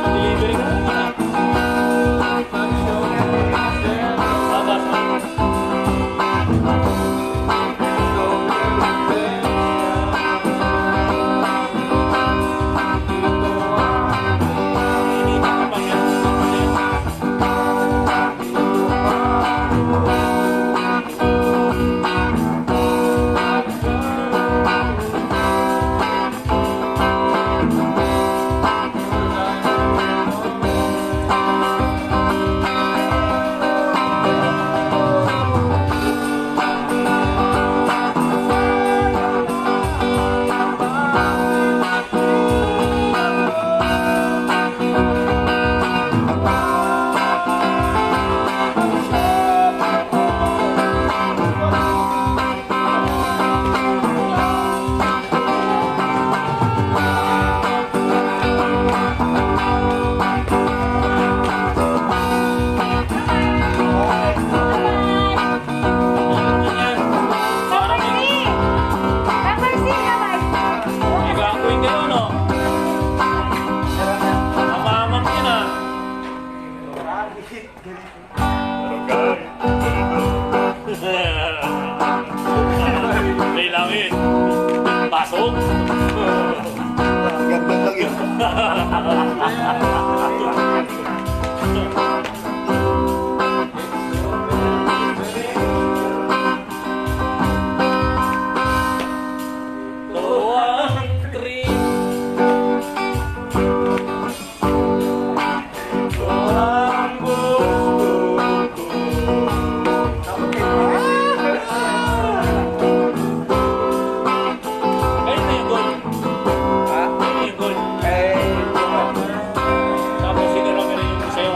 Delivery ka na. Babas. Initan ka pa niya. Pepper C! Pepper C, kamay! Igakuin kayo, no? Mamamang yun, ah. May langit. Pasok. Ganda lang yun. One, three. Ang gusto ko. Kayo na yung goal. Ha? Kayo na yung goal. Eh, Tapos sinurami rin yung sa'yo.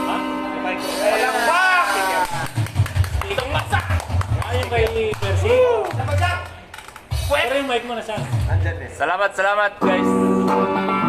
Ha? Palakpak! Itong masak! Ayun kay Percy. Pero yung mic mo na siya. Andyan eh. Salamat, salamat guys.